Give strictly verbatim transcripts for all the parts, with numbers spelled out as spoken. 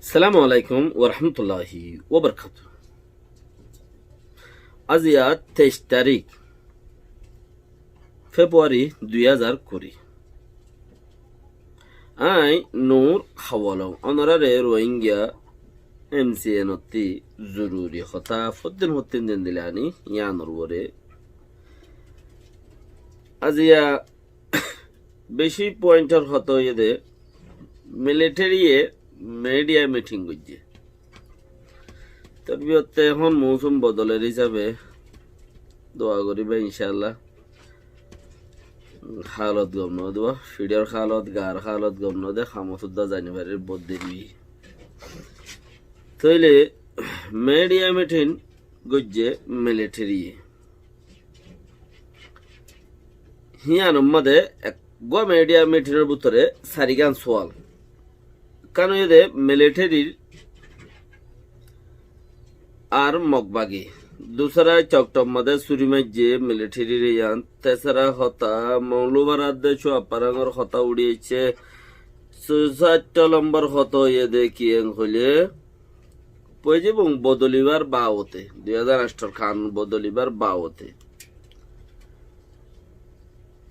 Assalamu alaikum wa rahmatullahi wa barakatuhu. Aziya teic tarík Februari dui házar kuri. Aññí Nur Hawalong, onoráre Rohingya M C N ottí zoruri hotá foddin foddin zendila aní yíanor uore. Aziya beci pointor hotá óiye de, militariye media meeting goijjé. Tor biyótte ehón mousum bodoler hísabe dua goríba incállah. Hálot gom no de, fiçor hálot, gar hálot gom no de, hamot udda zani farir bóut deri óiye. Tóile media meeting goijjé militariye. Híyanor mazé eggúa media meetingor bútore sarigán sual. Ekkán óiye de militarir ar Mog bagi. Dusára Coktor mazé suri maijjé militarir yían. Tesára hotá, Monglubar adde Cuapparangor hotá uçí aiccé. Su-, saitto lombor hotá óiye de ki en hoilé, Fuaijibong bodolibar babote, dui házar añctor kanun bodolibar babote.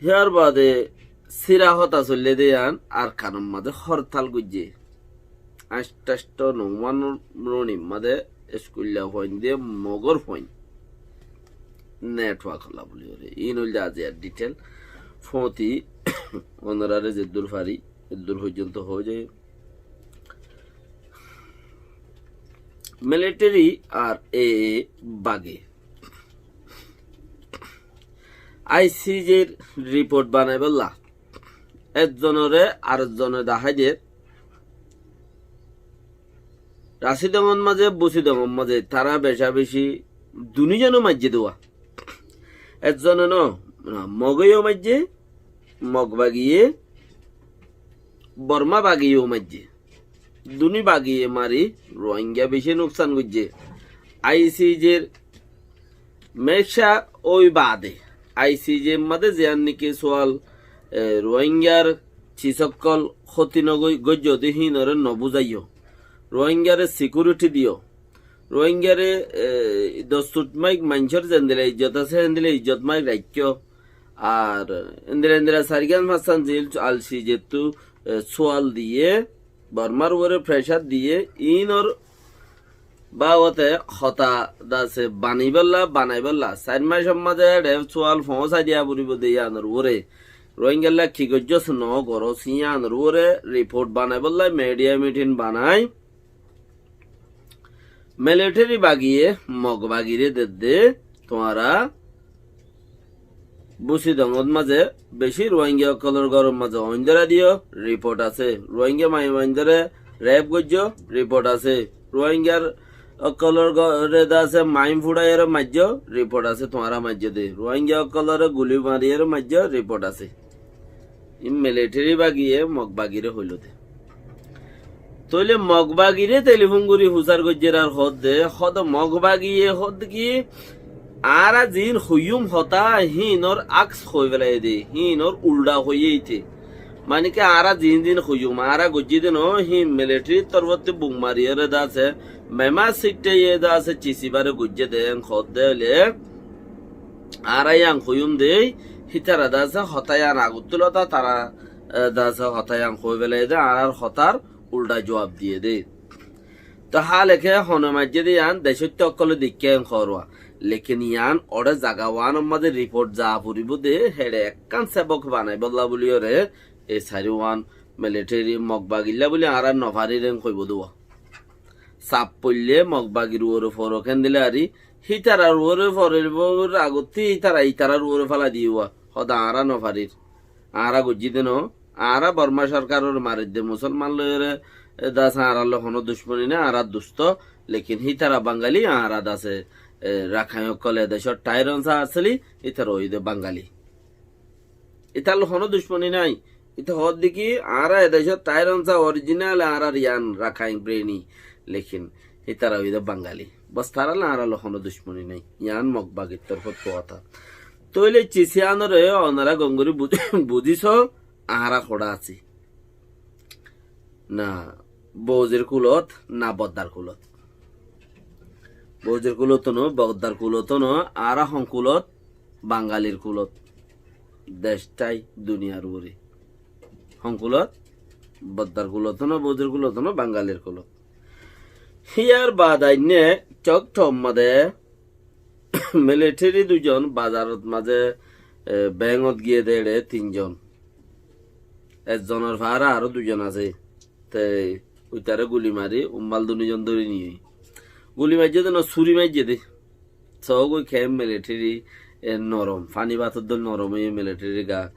Híyar baade sira hotá soillé de yían Arkanor mazé hortal goijjé. Añctacto Nouman Runir mazé eskulla fuain de Mogor fuain. Network ola buli ore. Iín óilde aziyar detail. Fóti onoráre zeddúr fari, eddúr foijjonto hoói zai. Militari ar A A bagi. I C J r report banaibálla ekzonore arekzone dahái der. Rasidongor mazé, Busidongor mazé, tará becabeci duní zone maijjé de. Ekzone no, Mogeyó maijjé, Mog bagiye, Borma bagiyó maijjé. Duní bagiye mari Rohingya beci nuksan goijjé. I C J r meca ói baade, I C J r mazé ziyán niki sual, e, Rohingyar cis ókkol hóti no goi-, goijjó de híinore no buzaiyó. Rohingyare security diyó. Rohingyare, e, dostut maik maincór zendila ijjot asé, héndila ijjot maik raikkó. Ar endila endila sairgán fañssán zil I C J ttu, e, sual diye, Bormar uore pressure diye, iínor babote hotá dase banaibálla, banaibálla. Sair maicor mazé eçe sual foóñsai diya foribó de yíanor uore. Rohingyalla ki goijjós no gorós yíanor uore report banaibálla media meeting banai. Militari bagiye Mog bagire dedde, tuáñra Busidongot mazé beci Rohingya ókkolor góror mazé oindóra diyó, report asé. Rohingya maiya oindóre rape goijjó, report asé. Rohingyar ókkolor gó-, re dase maim fuçaiyóre maijjó, report asé. Tuáñra maijjó de. Rohingya ókkolore guli mariyóre maijjó, report asé. Iín militari bagiye Mog bagire hoiló de. Tóile Mog bagire telifón gorí fusár goijjér ar hoódde, hoódde Mog bagiye hoódde ki, añára ziín hoiyúm hotá, híinor aks hoi felaiyé de, híinor uldha hoiyé ite. Mani ki añára ziín ziín hoiyúm, añára goijjí de noó, híin militarir torfóttu bum mariyóre dase, mema sitthaiyé dase, cisibáre goijjé de, en hoódde óile, añára yían hoiyúm de, hítara dase hotá yían agottú lota, tara, e, dase hotá yían hoi felaiyé de, añárar hotár uldha juab diyé de. Toi hále ke hone maijjé de yían decóitta ókkole deikké en hoór. Lekin yían oçé zaga uánor mazé report za foribó de, héçe ekkán sebok banaibálla buliyóre, e sairwán militari Mog bagilla buli añára nofarir en hoibó de. Saf foillé Mog bagir uore forok héndilla ari, hítarar uore foribór agottí hítara ítarar uore félai diyé. Hoódde añára nofarir. Añára goijjí de noó, añára Borma sorkarore maridde, Musolman loiyóre, e, dase añárar loi honó ducmoni nái, añára dustó, lekin hítara Bangali, añára dase, e, Rakhain ókkol e decót thair onsa asíli, hítara óiye de Bangali. Ítar loi honó ducmoni nái, íta hoódde ki, añára e decót thair onsa original, añárar yían Rakhain breni, lekin hítara óiye de Bangali. Bos tará loi añárar loi honó ducmoni nái, yían Mog bagir torfóttu hotá. Tóile cis yíanore onora gom gorí bu-, buzí soó, añára hoçé así. Na, Bouzir kulot na boddar kulot? Bouzir kulot no, boddar kulot no, añára hon kulot? Bangalir kulot. Dec tái duniyar uore. Hon kulot? Boddar kulot no, bouzir kulot no, bangalir kulot. Híyar baade ainné Tok Tok mazé militeri duizon bazarot mazé, e, bengót giyé de ére tinzon. Ekzonor fara aró duizon asé. Te uitaré guli mari umbal dunizon dóri niyé. Guli maijjé de no, suri maijjé de. Sógoi kem militeri, e, norom. Fani bator dóil norom óiye militeri ga.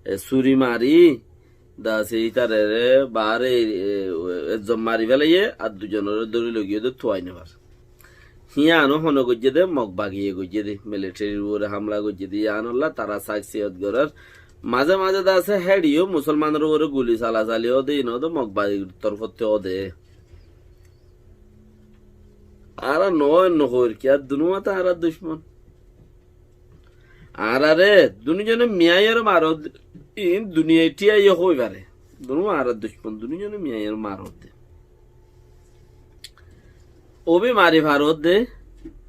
E, suri mari, dase ítararé baáre, e, ekzon mari félaiyé, ar duizonoré dóri loi giyé de tuwai no fare. Híyan ó hone goijjé de, Mog bagiye goijjé de, militerir uore hámla goijjé de, yíanolla tará saksiyot gorér. Maze maze dase héçe yó musolmanor uore guli salasali ó de, ín ó de Mog bagir torfótte ó de. Añára no, no hoir ki, ar dunúa to añárar ducmon. Añáráre dunúzone miyaiyóre maródde, iín duniyai thíyaiyó hoi fare. Dunúa añárar ducmon, dunúzone miyaiyóre maródde. Óbi mari faródde,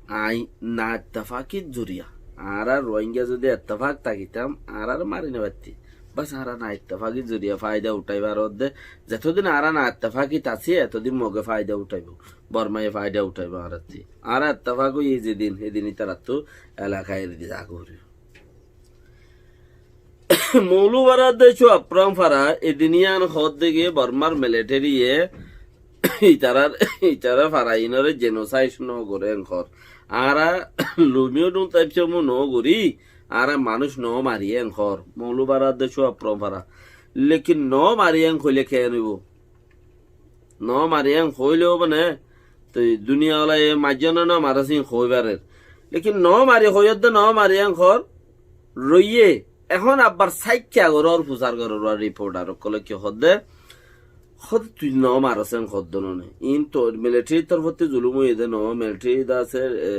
añí naettefakir zoriya. Añára Rohingya zodi ettefak tákitam, añáráre mari no faittí. Bas, añára naettefakir zoriya faida uthái faródde. Zetodin añára naettefakit así, etodin Moge faida utháibo. Bormaye faida utháibo añárattí. Añára ettefak óiye zedin, hédin ítarattú elaka eri di zagói. Moulubara de Cuapram fara, edin yían hoódde ki Bormar militariye itarar, itarar fara inore genocide no goré en hoór. Añára lumiyo dhun taipsomu no gorí, añára manúic no mari en hoór. Moulubara de Cuapram fara. Lekin no mari en hoilé keén óibo? No mari en hoilé óibo né? Toi duniyawalaye maijjé né no mare sín hoi farer. Lekin no mari hoiyódde no mari en hoór roiyé. Ehón abbar saikka gorór, fusar gorór, ar riportar ókkole ki hoódde? Hoódde tui no maros en hoódde no né. Iín to militarir torfótti zulum óiye de no, militari de asé, e,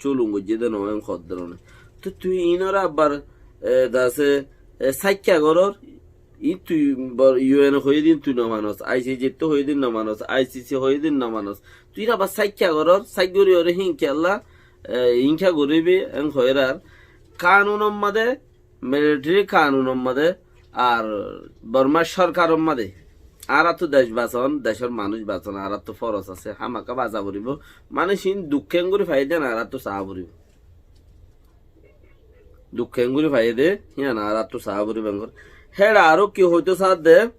culum goijjé de no en hoódde no né. Toi tui iínore abbar, e, de asé, e, saikka gorór, Í tui bor-, U N hoiyé din tui no manos, I C J ttu hoiyé din no manos, I C C hoiyé din no manos. Tui abar saikka goror, saik gori ore hín kiyólla, e, híngka goribi, en hoiyér ar. Kanunor mazé, military kanunor mazé, ar Bormar sorkaror mazé. Añárattu dec bason, decor manúic bason, añárattu foros asé, hámaka baza foribo. Manúic hín duk keéngori faiyé dé, añárattu saá foribo. Duk keéngori faiyé dé, híyan añárattu saá foribo engori. Héçe aró ki hoitó saádde,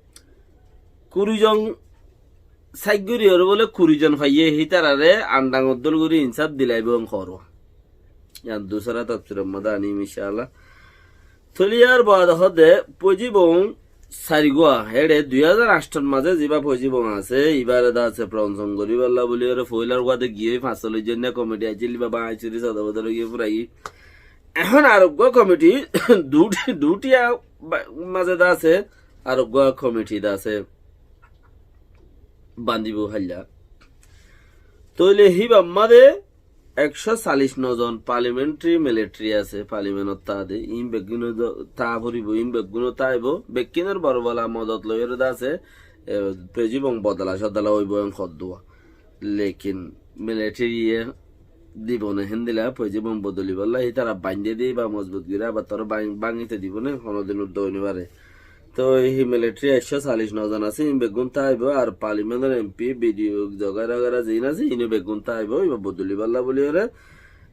kuri zon saik gori ore bóle kuri zon faiyé, hítararé andang oddól gori insáf dilaibo en hoór. Yían dusára tafsiror modé aním incállah. Tóile yar baade hoódde Foijibong Sarigua, héçe dui házar añcthor mazé zibá Foijibong asé, ibáre de asé fronson goríbolla buli ore foóilar uwade giyói fañs sollic zoniya komiti aiccíl, ibá báñgi suri soda boda loi giyói furaiyí. Ehón areggúa komiti duti-, dutiya ba-, mazé de asé, areggúa komiti de asé bandíbo háilla. Tóile híbar mazé ekcó callic no zon parliamentary military asé, parliamentot táa de, iín beggúne do-, táa foribó, iín beggúne táibo, bekkúnor boro bola modot loiyóre de asé, e, Foijibong bodola sodola óibo en hoddúa. Lekin militariye dibo né héndilla, Foijibong bodolibólla, hítara baindé de ba mozbut gorí abar toré báñ-, báñgite dibo né, honodin uddá ói no fare. Toi hí military ekcó callic no zon asé, iín beggún táibo, ar parliamentor M P, B D O, zogera zogera ziín asé, iín ó beggún táibo, ibá bodolibólla buli ore.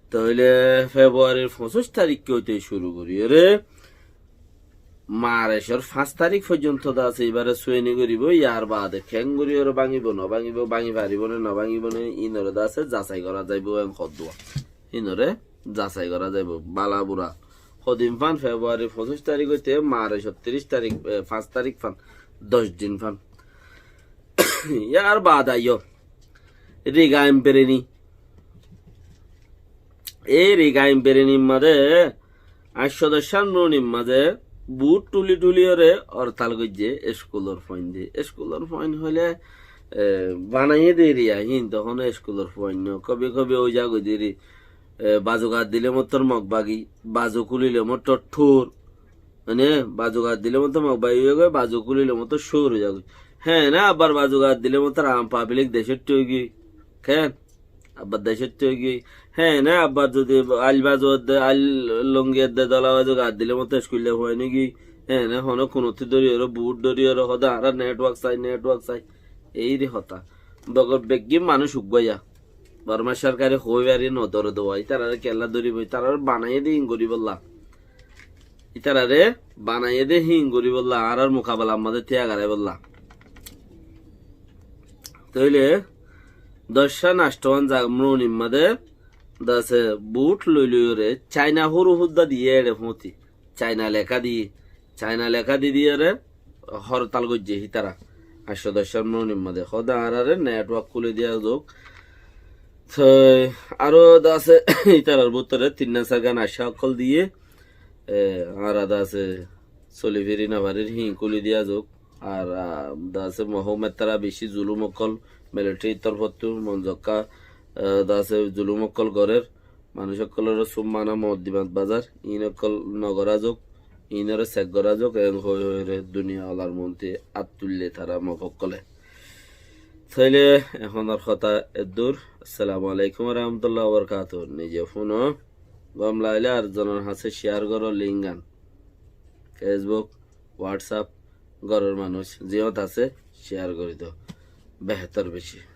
Tóile Februarir foñsíc tarikké óite curu gorí ore, Marcor fañs tarik foijjonto de asé, ibáre sueni goríbo, yar baade keéngori ore báñgibo, no báñgibo, báñgi faribo né, no báñgibo né, iínore de asé, zasai gora zaibo, en hoddúa. Iínore zasai gora zaibo, bala bura. Hodin fán, Februarir foñsíc tarik óite Marcor tiríc tarik, e, fañs tarik fán, doc din fán. Yar baade aiyó, Riga Embereni. Ei Riga Emberenir mazé, añctó doc cán ruunir mazé, buut thuli thuli ore hortal goijjé eskulor fuainde. Eskulor fuain hoilé, e, banaiyé de eriya, hín tohón eskulor fuain no. Kobi kobi ói zagói de eri, e, bazu gat dile mottor Mog bagi, bazu kulile mottor thur. Mane, bazu gat dile mottor Mog bagi ói zagói, bazu kulile mottor cóor ói zagói. Héne abbar bazu gat dile motor am pablik decótti óigiyoi. Ken? Abbar decótti óigiyoi. Héne abbar zodi ail bazu edde, ail lungi edde, dola bazu gat dile motor eskuilla fuain óigiyoi. Héne hono kunotti dóri ore, but dóri ore, hode añára network sai, network sai. Eiri hotá. Begor beggín manúic uggwáiya. Borma sorkare hoi bari nodóre dua. Ítarare kella dóribo, ítarare banaiyé de híin goríbolla. Ítarare banaiyé de híin goríbolla, añárar mukabelar mazé tíya garaibólla. Tóile doccán anctoán za-, mrunir mazé dase but loi loiyóre Caina húru húdda diyé eçe fúñti. Caina leká di, Caina leká di diyóre hortal goijjé hítara. Ancto doccán mrunir mazé. Hóde añárare network kúli diya zouk. Toi aró dase ítarar bútore tinnán sairgán ancá ókkol diyé, e, añára dase soli firi nofarir híin kúli diya zouk. Ar, a, dase Muhammad tara beci zulum ókkol militari torfóttu monzokka, e, dase zulum ókkol gorér. Manúic ókkolore summana mukoddimat bazar, iín ókkol nogorá zouk, iínore sek gorá zouk, en hoi hoire duniya olar monti át tuille tara Mog ókkole. Tóile ehónor hotá eddúr. Assalamu alaikum wa rahmatullahi wa barakatuhu. Nize fúno, gom laile ar zonor hañsé share goró link gán. Facebook, WhatsApp, góror manúic ziyót asé share gorí do. Behétor beci.